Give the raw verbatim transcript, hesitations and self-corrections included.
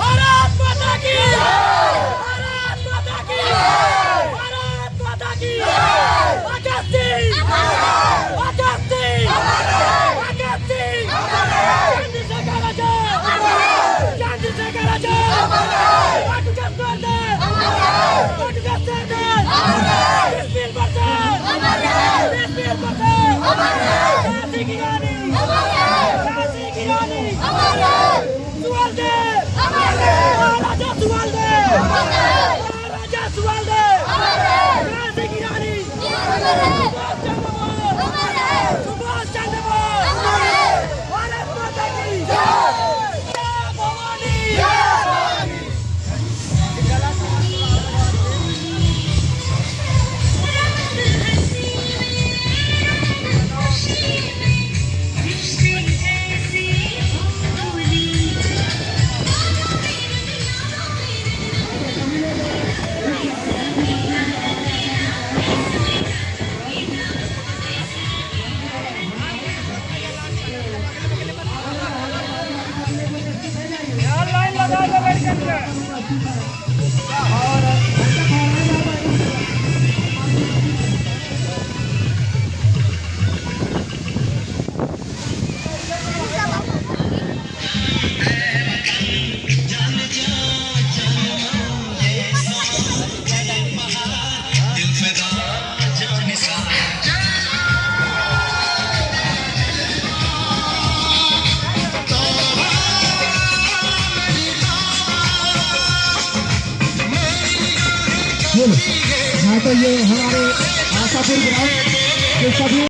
भारत माता की! भारत माता की! भारत माता की! भगत सिंह! भगत सिंह! भगत सिंह! गांधी शेखर आजाद! गांधी शेखर आजाद! बाटू का स्वर्ग! बाटू का स्वर्ग! बीस परसेंट! बीस परसेंट! झांसी की रानी! झांसी की रानी! सुहलदेव! महाराजा सुहलदेव! महाराजा सुहलदेव! झांसी की रानी! सुभाष चंद्र बोस! सुभाष चंद्र बोस! भारत माता की! जय भवानी! जय भवानी! बोलो। हाँ, तो ये हमारे आशापुर ग्राउंड के सभी